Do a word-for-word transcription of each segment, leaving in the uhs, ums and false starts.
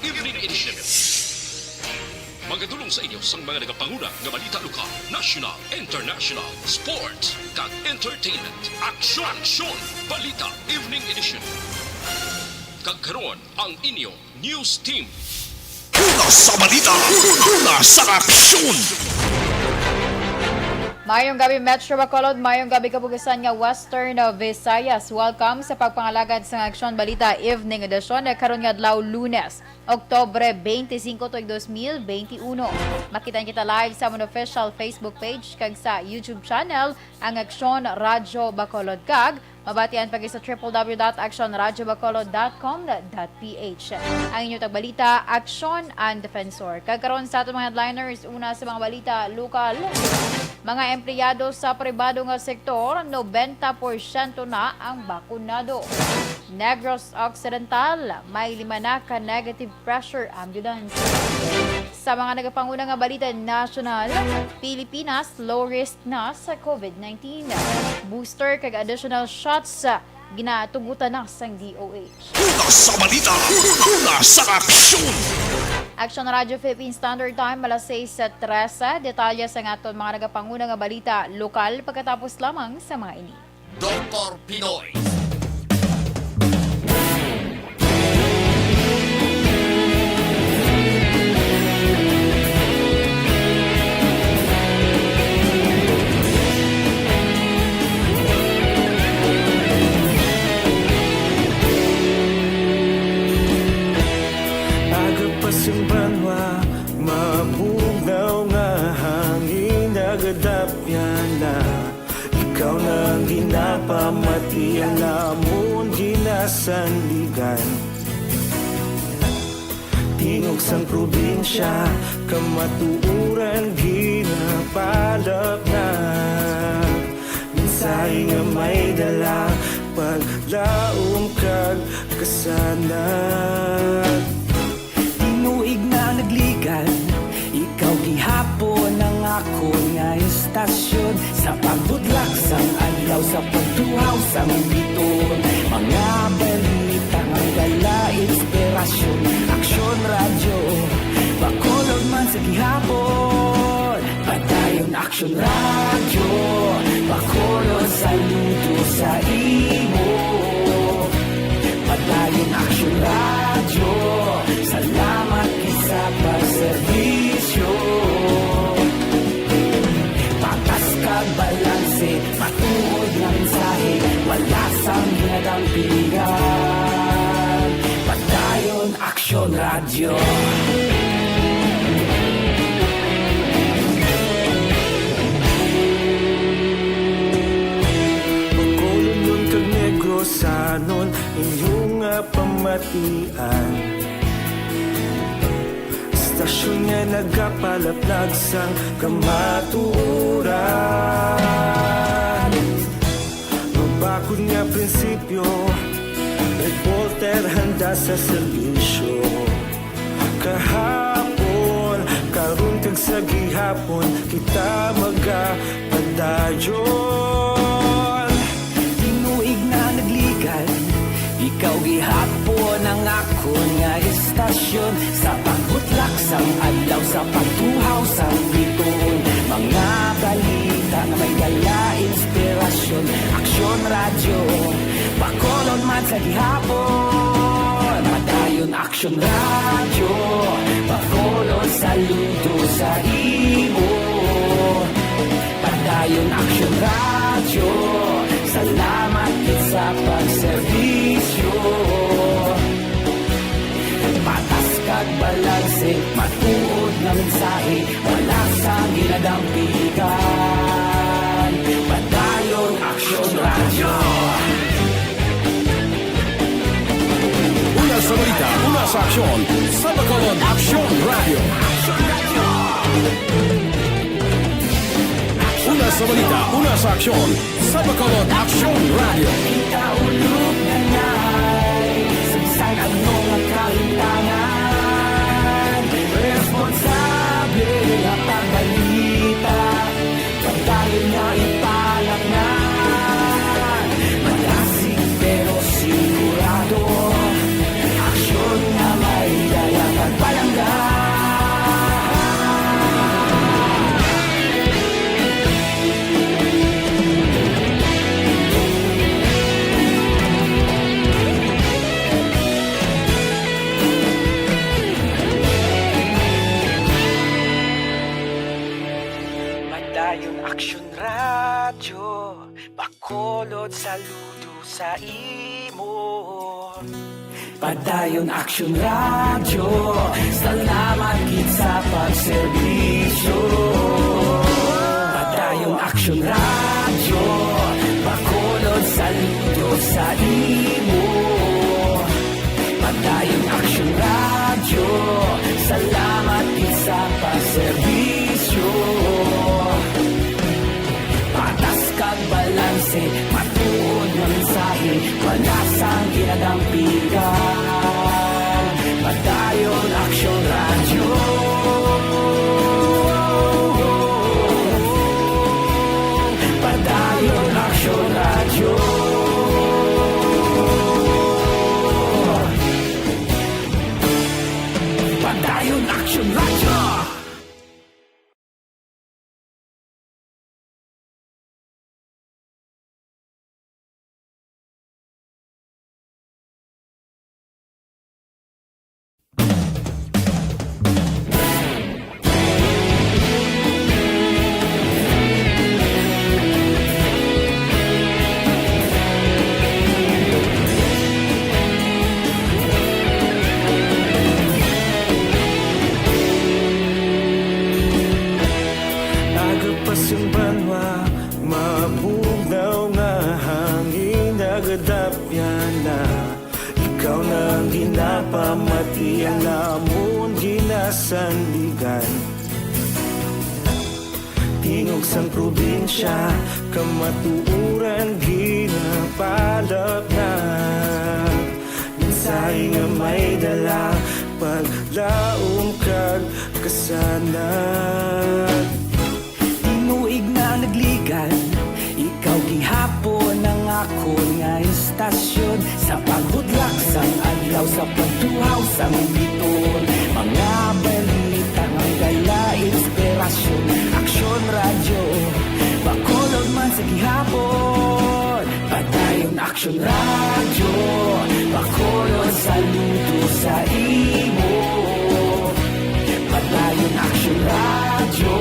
Evening Edition. Magadulong sa inyo sang mga nagapanguna nga balita lokal, national, international, sports, kag entertainment. Aksyon, aksyon! Balita, Evening Edition. Kag karon, ang inyo news team. Una sa balita, una sa aksyon. Mayong gabi, Metro Bacolod. Mayong gabi, kapugisan nga Western Visayas. Welcome sa pagpangalagad sa Aksyon Balita Evening Edition, eh, karon nga adlaw, Lunes, Oktubre twenty-five, tuig dos mil twenty-one. Makita kita live sa amon official Facebook page kag sa YouTube channel, ang Aksyon Radyo Bacolod, kag mabatian pa gid sa triple W dot aksyon radyo bacolod dot com dot P H. Ang inyo tagbalita, Aksyon and Defensor. Kag karon sa aton mga headliners, una sa mga balita lokal. Mga empleyado sa pribado nga sektor, nobenta porsyento na ang bakunado. Negros Occidental, may lima na ka negative pressure ambulance. Sa mga nagapanguna nga balita nasyonal, Pilipinas low risk na sa COVID nineteen. Booster kag additional shots ginatugutan na sang D O H. Una sa balita, una sa aksyon. Aksyon Radyo Philippine Standard Time, alas sais trese. Detalye sa aton mga nagapanguna nga balita lokal pagkatapos lamang sa mga ini. Doktor Pinoy. Aga pa sing banwa, mabugnaw nga hangin nagadapyan na. Ikaw na ang ginapamatian namon ginasandigan. Tingog sang probinsya, kamatuoran ginapalapngan. Mensahe nga may dala, paglaom kag kasanag. Tinuig na nagligan, ikaw gihapon ang akon nga istasyon. Sa pagbudlak sang adlaw, sa pagtuhaw sang biton, mga balita nga dala inspirasyon. Aksyon Radyo, Bacolod man sa gihapon. Padayon Aksyon Radyo, Bacolod, saludo sa imo. Padayon Aksyon Radyo, salamat gid sa pagserbisyo. Patas kag balanse, matuod nga mensahe, wala sang ginadampigan. Padayon Aksyon Radyo. Bacolodnon kag Negrosanon, inyo nga pamatian. Istasyon nga nagapalaplag sang kamatuoran. Mabakod nga prinsipyo, reporter handa sa serbisyo. Kahapon, karon kag sa gihapon, kita magapadayon. Tinuig na nagligan, ikaw gihapon ang akon nga istasyon. Sa pagbutlak sang adlaw, sa pagtuhaw sang bituon, mga balita nga may dala inspirasyon. Aksyon Radyo, Bacolod man sa gihapon. Padayon Aksyon Radyo, Bacolod, saludo sa imo. Padayon Aksyon Radyo, salamat gid sa pagserbisyo. Patas kag balanse, matuod nga mensahe, wala sang ginadampigan. Padayon Aksyon Radyo. Una sa balita, una sa aksyon, sa Bacolod Aksyon Radyo. Una sa balita, una sa aksyon, sa Bacolod Aksyon Radyo. Kita ulog na ngay, sa bisan ano nga kalimtangan, responsable nga pagbalita. Padayon nga ipalapngan, malasig pero sigurado. Aksyon nga may dala Radyo Bacolod, saludo sa imo. Padayon Aksyon Radyo, salamat gid sa pagserbisyo. Padayon Aksyon Radyo, Bacolod, saludo sa imo. Padayon Aksyon Radyo, salamat gid sa pagserbisyo. Patas kag balanse, matuod nga mensahe, wala sang ginadampigan. Padayon Aksyon Radyo. Padayon Aksyon Radyo. Padayon Aksyon Radyo. Aga pa sing banwa, mabugnaw nga hangin nagadapyan na. Ikaw na ang ginapamati, ang amon ginasandigan. Tingog sang probinsya, kamatuoran ginapalapnag. Mensahe nga may dala, paglaom kag kasanag. Tinuig na ang nagligan, ikaw gihapon ang akon nga istasyon. Sa paghudlak sang adlaw, sa pagtuhaw sang biton, mga balita nga dala inspirasyon. Aksyon Radyo, Bacolod man sa gihapon. Padayon Aksyon Radyo, Bacolod, saludo sa imo. Padayon Aksyon Radyo,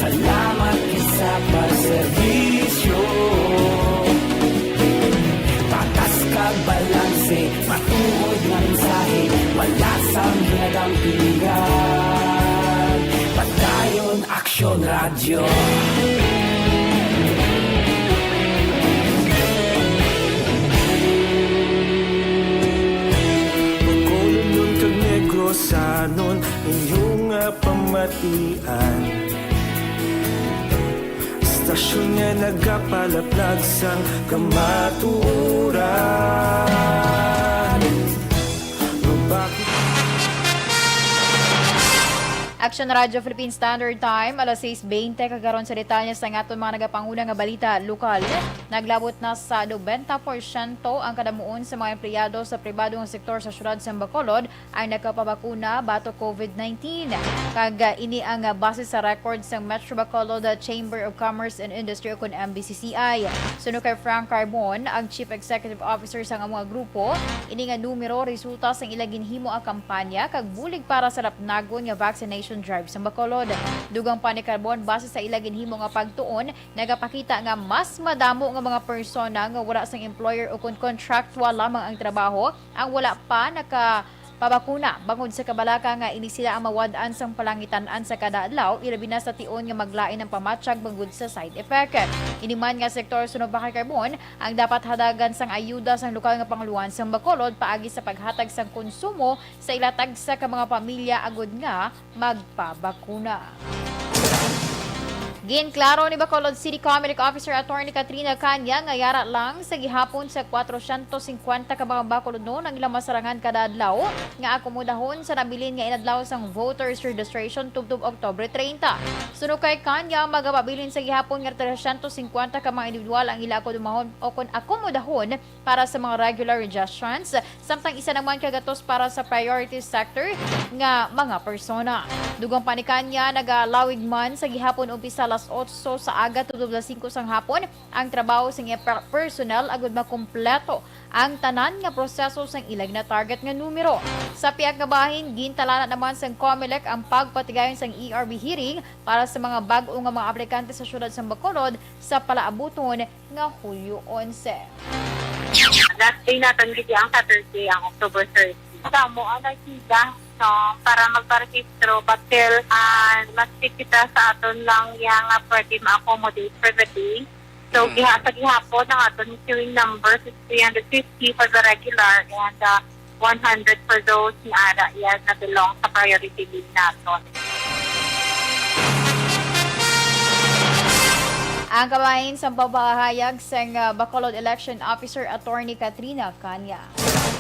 salamat gid sa pagserbisyo. Patas kag balanse, matuod nga mensahe, wala sang ginadampigan. Padayon Aksyon Radyo. Bacolodnon kag Negrosanon, inyo nga pamatian. Istasyon nga nagapalaplag sang kamatuoran. Mabak- Action Radio Philippine Standard Time, alas sais bente kag karon sa detalye sang aton mga nagapanguna nga balita lokal. Naglabot na sa nobenta porsyento ang kadamuon sa mga empleyado sa pribado nga sektor sa siyudad sa Bacolod ang nakapabakuna batok COVID nineteen. Kag, ah, ini ang, ah, base sa record sang Metro Bacolod, ah, Chamber of Commerce and Industry, o kon M B C C I. Suno kay Frank Carbon, ang Chief Executive Officer sang amo nga grupo, ini nga numero resulta sang ila ginhimo nga kampanya kag bulig para sa lapnagon nga vaccination drive sa Bacolod. Dugang pa ni Carbon, base sa ila ginhimo nga pagtuon, nagapakita nga mas madamo nga mga persona nga wala sang employer o kon contractual lamang ang trabaho ang wala pa nakapabakuna, bangod sa kabalaka nga ini sila ang mawad-an sang palangitan-an sa kada adlaw, ilabi na sa tion nga maglain ang pamatyag bangod sa side effect. Ini man nga sektor, suno pa kay Carbon, ang dapat hatagan sang ayuda sang lokal nga panguluhan sang Bacolod paagi sa paghatag sang konsumo sa ila tagsa ka mga pamilya agud nga magpabakuna. Ginklaro ni Bacolod City Comelec Officer Attorney Katrina Caña nga yara lang sa gihapon sa kwatrocientos cincuenta ka mga Bacolodnon ang ilang masarangan kada adlaw nga akomodahon sa nabilin nga inadlaw sang voters registration tubtob Oktubre treinta. Suno kay Caña, magapabilin sa gihapon nga trescientos cincuenta ka mga individual ang ila akomodahon o kon akomodahon para sa mga regular registrants, samtang isa naman ka gatos para sa priority sector nga mga persona. Dugang pa ni Caña, nagalawig man sa gihapon umpisa alas otso sa aga tubtob alas singko sang hapon ang trabaho sang iya per-, personnel agud makumpleto ang tanan nga proseso sang ila gina-target nga numero. Sa pihak nga bahin, gintalana naman sang Comelec ang pagpatigayon sang E R B hearing para sa mga bag-o nga mga aplikante sa siyudad sang Bacolod sa palaabuton nga Hulyo onse. Last day naton gid ang Saturday, ang October thirty. Sa amo ang nakita, no, para magparehistro, but still, ah, mas kita sa aton lang yang, ah, pwede ma-accommodate for the day. So, Mm. giha-, sa gihapon, ang aton queuing numbers is three hundred fifty for the regular and, ah, one hundred for those nga ara, yes, na belong sa priority list naton. Ang kabahin sang pagpahayag sang, ah, Bacolod Election Officer Attorney Katrina Caña.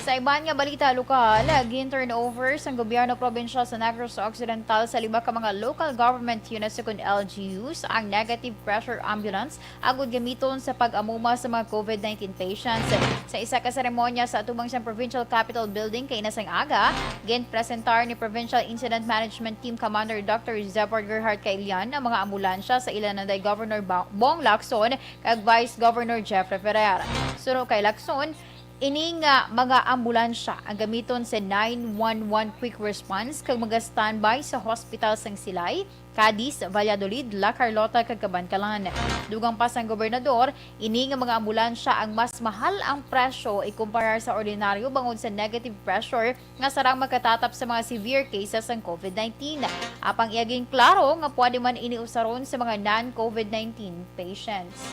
Sa iban nga balita lokal, gin-turnover sang gobyerno probinsyal sa Negros Occidental sa lima ka mga local government units ukon L G Us ang negative pressure ambulance agud gamiton sa pag-amuma sa mga covid nineteen patients. Sa isa ka seremonya sa atubang sang Provincial Capitol Building kaina sang aga, ginpresentar ni Provincial Incident Management Team Commander Doctor Zephyr Gerhart Caillan ang mga ambulansya sa ila nanday Governor Ba-, Bong Lacson kag Vice Governor Jeffrey Ferrer. Suno kay Lacson, ini nga mga ambulansya ang gamiton sa nine one one quick response kag maga-standby sa hospital sang Silay, Cadiz, Valladolid, La Carlota, kag Kabankalan. Dugang pa sang gobernador, ini nga mga ambulansya ang mas mahal ang presyo ikumparar sa ordinaryo bangod sa negative pressure nga sarang makatatap sa mga severe cases sang covid nineteen. Apang iya ginklaro nga pwede man ini usaron sa mga non-covid nineteen patients.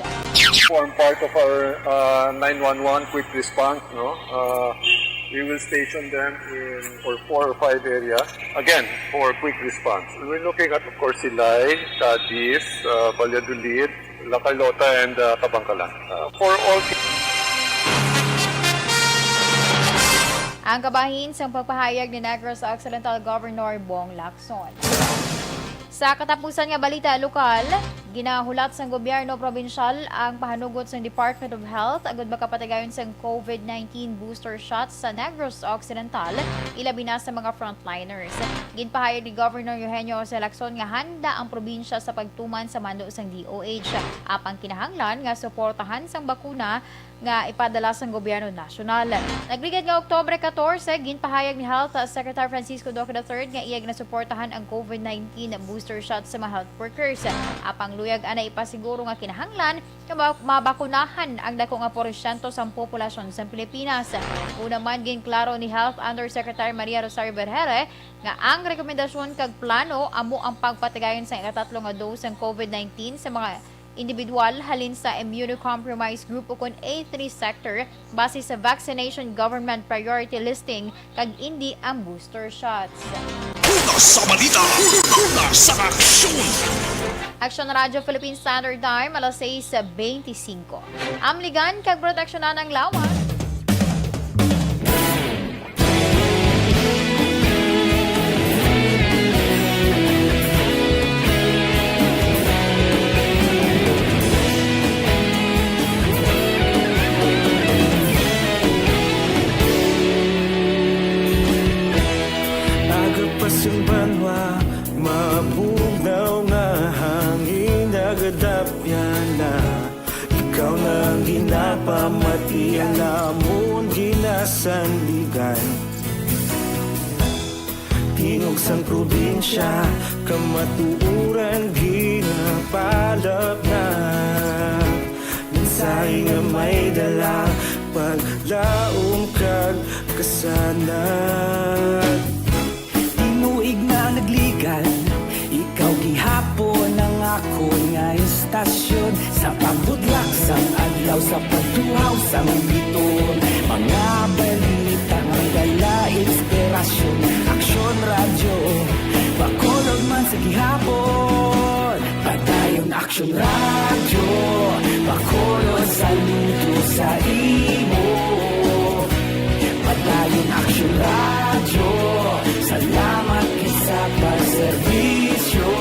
Form part of our, uh, nine one one quick response, no? Uh, we will station them in for four or five area, again, for quick response. We're looking at, of course, Silay, Cadiz, uh, Valladolid, La Carlota, and, uh, Kabankalan. Uh, for all Ang kabahin sang pagpahayag ni Negros Occidental Governor Bong Lacson. Sa katapusan nga balita lokal, ginahulat sang gobyerno probinsyal ang pahanugot sang Department of Health agud makapatigayon sang covid nineteen booster shots sa Negros Occidental, ilabi na sa mga frontliners. Ginpahayag ni Governor Eugenio Jose Lacson nga handa ang probinsya sa pagtuman sa mando sang D O H, apang kinahanglan nga suportahan sang bakuna nga ipadala sang gobyerno nasyonal. Nagligad nga Oktubre katorse, ginpahayag ni Health Secretary Francisco Duque the third nga iya ginasuportahan ang covid nineteen booster shot sa mga health workers. Apang luyag anay ipasiguro nga kinahanglan nga ma-, mabakunahan ang dako nga porsyento sang populasyon sa Pilipinas. Una man, ginklaro ni Health Undersecretary Maria Rosario Vergeire nga ang rekomendasyon kag plano amo ang pagpatigayon sa ikatatlo nga dose sang covid nineteen sa mga individual halin sa immunocompromised group ukon A three sector base sa vaccination government priority listing kag indi ang booster shots. Una sa balita, una sa aksyon. Aksyon Radyo Philippine Standard Time, alas sais beintisinko. Amligan kag proteksyonan ang lawas. Aga pa sing banwa, mabugnaw nga hangin, nagadapyan na. Ikaw na ang ginapamati, ang amon ginasandigan. Tingog sang probinsya, kamatuoran ginapalapnag. Mensahe nga may dala, paglaom kag kasanag. Tinuig na nagligad, ikaw gihapon ang akon nga istasyon. Sa pagbutlak sang adlaw, sa pagtuhaw sang biton, mga balita may dala inspirasyon. Aksyon Radyo, Bacolod man sa gihapon. Padayon Aksyon Radyo, Bacolod, saludo sa imo. Padayon Aksyon Radyo, salamat gid sa pagserbisyo.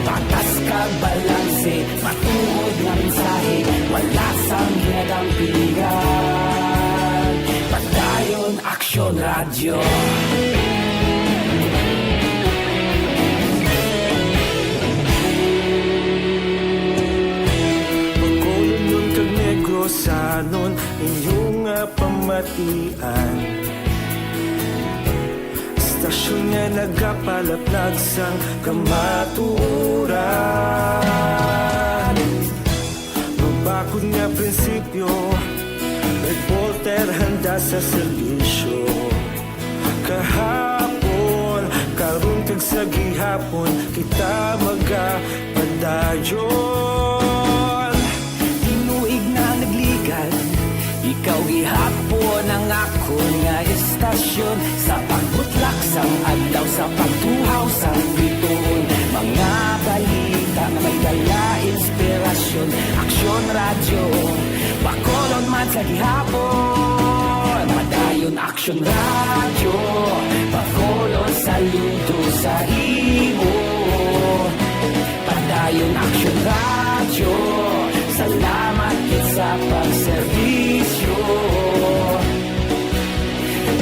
Patas kag balanse, matuod nga mensahe, wala sang ginadampingan. Padayon Aksyon Radyo. Sanon inyo nga pamatian, istasyon nga nagapalaplag sang kamatuoran. Mabakod nga prinsipyo, reporter handa sa serbisyo. Kahapon, karon kag sa gihapon, kita magapadayon. Tinuig na nagligan, ikaw gihapon ang akon nga istasyon. Sa pagbutlak sang adlaw, sa pagtuhaw sang bituon, mga balita nga may dala inspirasyon. Aksyon Radyo, Bacolod man sa gihapon. Padayon Aksyon Radyo, Bacolod, saludo sa imo. Padayon Aksyon Radyo, salamat gid sa pagserbisyo.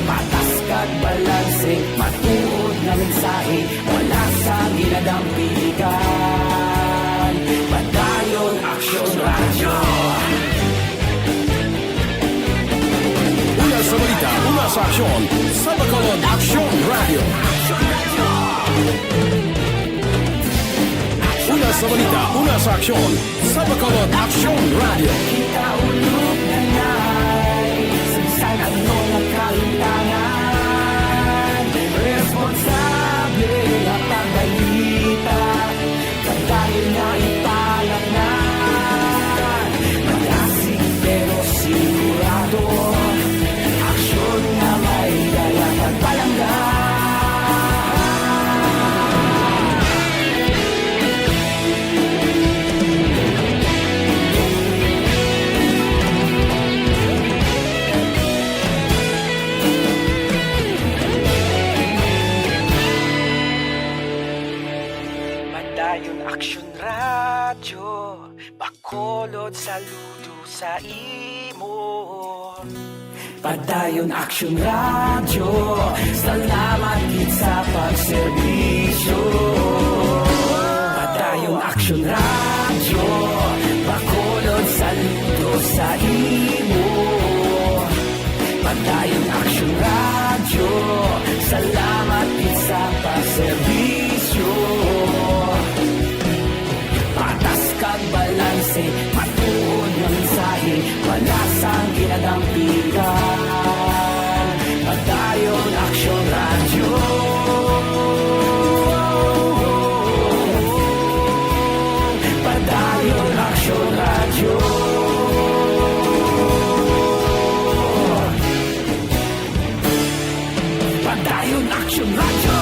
Patas kag balanse, matuod nga mensahe, wala sang ginadampigan. Padayon Aksyon Radyo. Una sa balita, una sa aksyon, sa Bacolod Aksyon Radyo. Una sa balita, una sa aksyon, sa Bacolod Aksyon Radyo. Kita ulog na ngay, sa bisan ano nga kahitangan, responsable nga pagbalita. Padayon nga ipalaknad, malasig pero sigurado. Aksyon nga may dala kag palangga. Padayon Aksyon Radyo, Bacolod, saludo sa imo. Padayon Aksyon Radyo, salamat gid sa pagserbisyo. Padayon Aksyon Radyo, Bacolod, saludo sa imo. Padayon Aksyon Radyo, salamat gid sa pagserbisyo. Patas kag balanse, matuod nga mensahe, wala sang ginadampigan. Padayon Aksyon Radyo. Padayon Aksyon Radyo. Padayon Aksyon Radyo.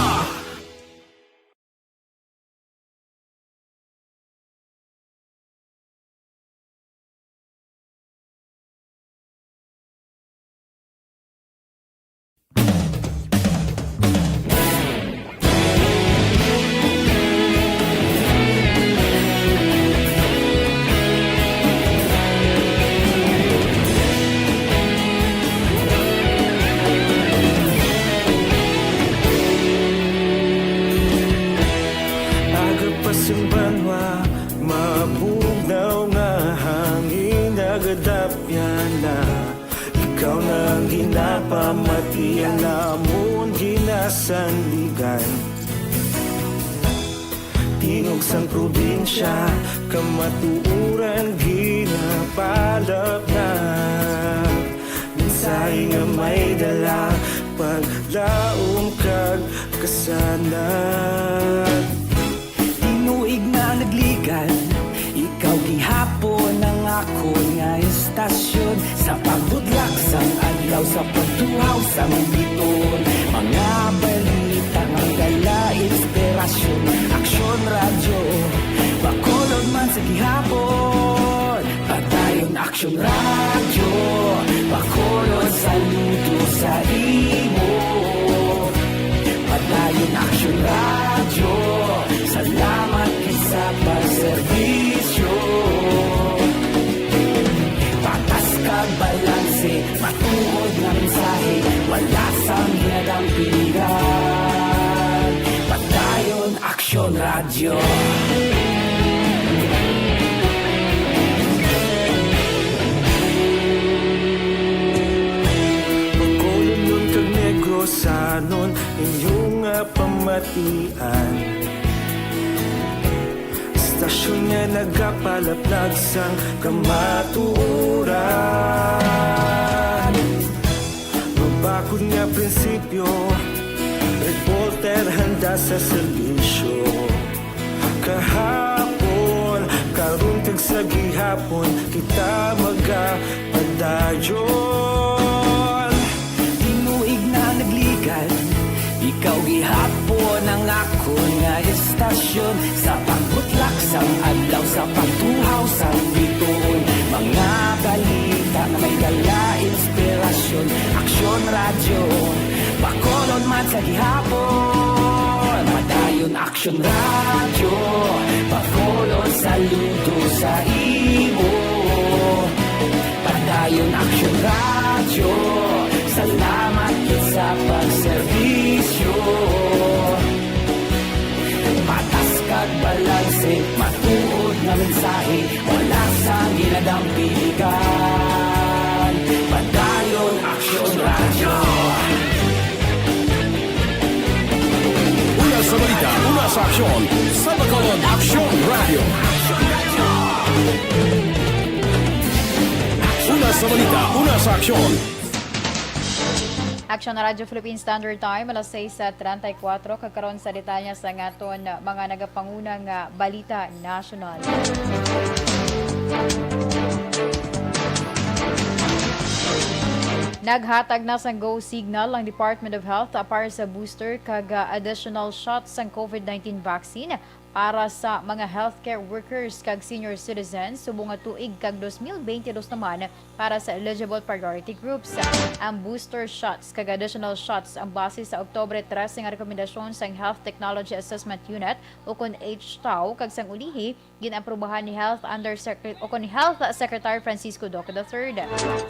Aga pa sing banwa, mabugnaw nga hangin nagadapyan na. Ikaw na ang ginapamatian namon ginasandigan. Tingog sang probinsya, kamatuoran ginapalapnag. Mensahe nga may dala, paglaom kag kasanag. Tinuig na nagligan, ikaw gihapon ang akon nga istasyon. Sa pagbudlak sang adlaw, sa pagtuhaw sang bituon, mga balita nga dala inspirasyon. Aksyon Radyo, Bacolod man sa gihapon. Padayon Aksyon Radyo, Bacolod, saludo sa imo. Padayon Aksyon Radyo, salamat gid sa pagserbisyo. Patas kag balanse, matuod nga mensahe, wala sang ginadampigan. Padayon Aksyon Radyo. An istasyon nga nagapalaplag sang kamatuoran. Mabakod nga prinsipyo, reporter handa sa serbisyo. Kahapon, karon kag sa gihapon, kita magapadayon. Tinuig na nagligal, ikaw gihapon ang akon nga istasyon. Sa pagbutlak sang adlaw, sa pagtuhaw sang bituon, mga balita nga may dala inspirasyon. Aksyon Radyo, Bacolod man sa gihapon. Padayon Aksyon Radyo, Bacolod, saludo sa imo. Padayon Aksyon Radyo, salamat gid sa pagserbisyo. Patas kag balanse, matuod nga mensahe, wala sang ginadampigan. Padayon Aksyon Radyo. Una sa balita, una sa aksyon, sa Bacolod Aksyon Radyo. Una sa balita, una sa aksyon. Aksyon Radyo Philippine Standard Time, alas sais treinta y cuatro, kag karon sa detalye sa aton mga nagapangunang, ah, balita nasyonal. Naghatag na sang go signal ang Department of Health, ah, para sa booster kag, ah, additional shots sang COVID nineteen vaccine para sa mga healthcare workers kag senior citizens subong nga tuig kag dos mil bente dos naman para sa eligible priority groups. Ang booster shots kag additional shots ang base sa Oktubre trese nga rekomendasyon sang Health Technology Assessment Unit, ukon H TAU, kag sang ulihi gin-aprubahan ni Health Undersecre-, ukon ni Health Secretary Francisco Duque the third.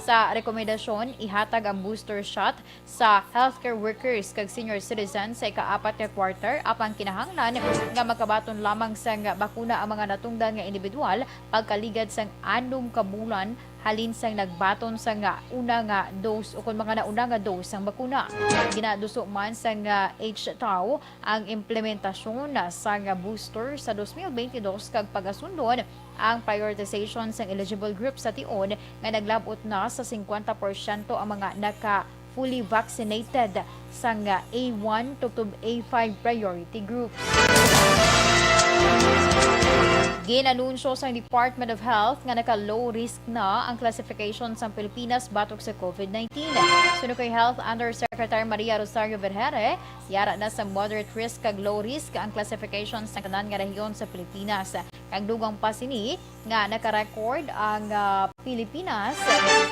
Sa rekomendasyon, ihatag ang booster shot sa healthcare workers kag senior citizens sa ikaapat nga quarter, apang kinahanglan nga makabaton lamang sang bakuna ang mga natungdan nga individual pagkaligad sang anom ka bulan halin sang nagbaton sang una nga dose ukon mga nauna nga dose sang bakuna. Ginaduso man sang, ah, H TAU ang implementasyon sang booster sa dos mil bente dos kag pagasundon ang prioritization sang eligible group sa tion nga naglab-ot na sa singkwenta porsyento ang mga naka fully vaccinated sang A one tubtob A five priority groups. Gin-anunsyo sang Department of Health nga naka-low risk na ang classification sang Pilipinas batok sa COVID nineteen. Suno kay Health Undersecretary Maria Rosario Vergeire, yara na sa moderate risk kag low risk ang classification sa tanan nga rehiyon sa Pilipinas. Kag dugang pa sini nga naka-record ang, ah, Pilipinas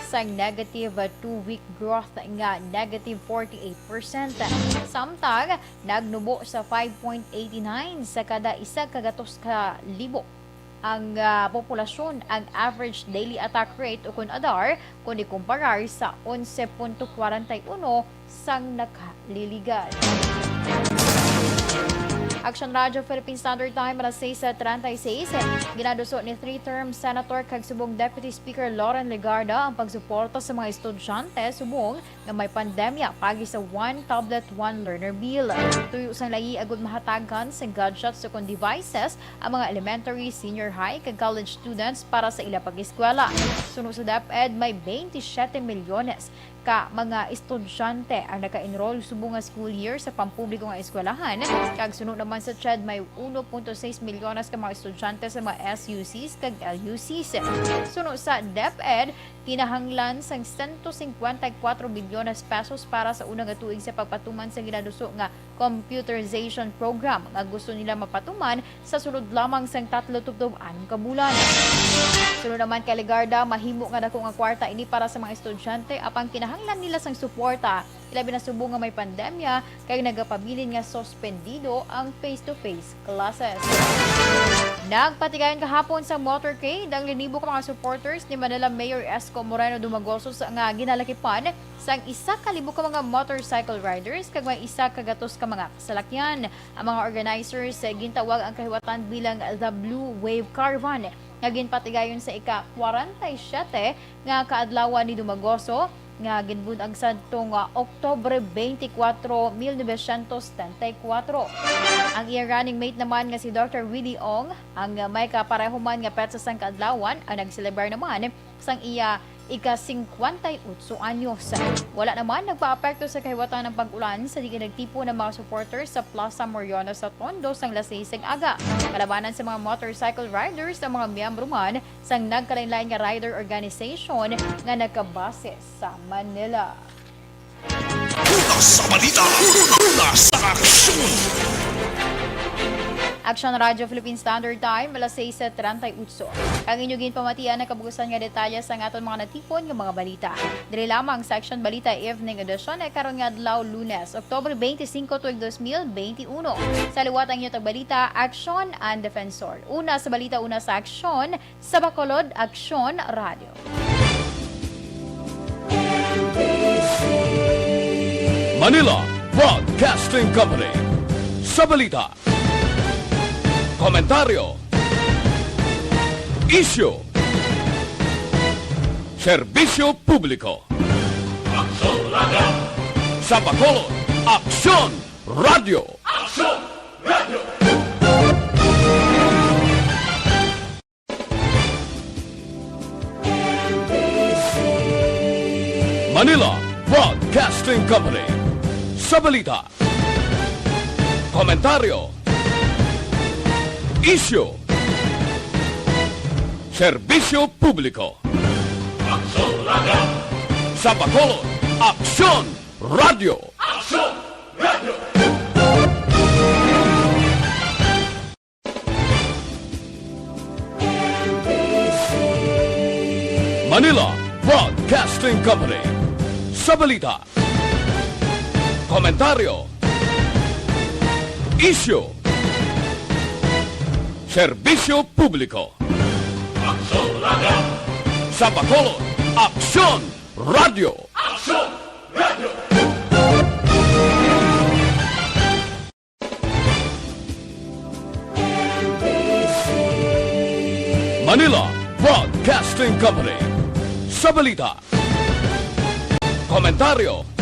sang negative two-week growth nga negative forty-eight percent. Samtang nagnubo sa five point eight nine sa kada isa ka gatos ka libo ang, ah, populasyon, ang average daily attack rate ukon adar kon ikumparar sa onse punto kwarenta y uno sang nakaliligad. Aksyon Radyo Philippine Standard Time, alas sais treinta y seis. Ginaduso ni three-term Senator kag subong Deputy Speaker Loren Legarda ang pagsuporta sa mga estudyante subong nga may pandemya paagi sa One Tablet, One Learner Bill. Tuyo sang layi agud mahatagan sang gadgets ukon devices ang mga elementary, senior high, kag college students para sa ila pag-eskwela. Suno sa DepEd, may twenty-seven milyones ka mga estudyante ang naka-enroll subong nga school year sa pampubliko nga eskwelahan, kag suno naman sa CHED, may uno punto sais milyones ka mga estudyante sa mga S U Cs kag L U Cs. Suno sa DepEd, kinahanglan sang sento singkwenta y kuwatro bilyones pesos para sa una nga tuig sa pagpatuman sa ginaduso nga computerization program nga gusto nila mapatuman sa sulod lamang sang tatlo tubtob anom ka bulan. Suno naman kay Legarda, mahimo nga dako nga kwarta ini para sa mga estudyante, apang kinahanglan nila sang suporta, ilabi na subong nga may pandemya kag nagapabilin nga suspendido ang face-to-face classes. Nagpatigayon kahapon sa motorcade ang linibo ka mga supporters ni Manila Mayor Isko Moreno Dumagoso sa, nga ginalakipan sang isa ka libo ka mga motorcycle riders kag may isa ka gatos ka mga kasalakyan. Ang mga organizers, eh, gintawag ang kahiwatan bilang The Blue Wave Caravan, nga ginpatigayon sa ika-kwarenta y siyete nga kaadlawan ni Dumagoso, nga ginbun-ag sadto nga Oktubre twenty-four, mil novecientos setenta y cuatro. Ang iya running mate naman nga si Doctor Willie Ong, ang may kapareho man nga petsa sang kaadlawan, ang nagselebrar naman sang iya ika-singkwenta y otso anyos. Wala naman nagpaapekto sa kahiwatan ang pag-ulan sa diin nagtipon ang mga supporters sa Plaza Moriona sa Tondo sang alas sais sang aga. Kalabanan sa mga motorcycle riders ang mga miyembro man sang nagkalainlain nga rider organization nga nagkabase sa Manila. Una sa balita, una sa aksyon. Aksyon Radyo Philippine Standard Time, alas sais treinta y ocho. Ang inyo ginpamatian ang kabugusan nga detalye sang aton mga natipon nga mga balita. Diri lamang sa Aksyon Balita Evening Edition ay karon nga adlaw, Lunes, Oktubre twenty-five, tuig dos mil twenty-one. Sa liwat ang inyo tagbalita, Aksyon and Defensor. Una sa balita, una sa aksyon, sa Bacolod, Aksyon Radio. Manila Broadcasting Company. Sa balita, komentaryo, isyu, serbisyo publiko. Aksyon Radio. Sa Bacolod, Aksyon Radio. Aksyon Radio. Manila Broadcasting Company. Sa balita, komentaryo, isyu, serbisyo publiko. Aksyon Radio. Sa Bacolod, Aksyon Radio. Aksyon Radio. Manila Broadcasting Company. Sa balita, komentaryo, isyu, serbisyo publiko. Aksyon Radio. Sa Bacolod, Aksyon Radio. Aksyon Radio. Manila Broadcasting Company. Sa balita, komentaryo,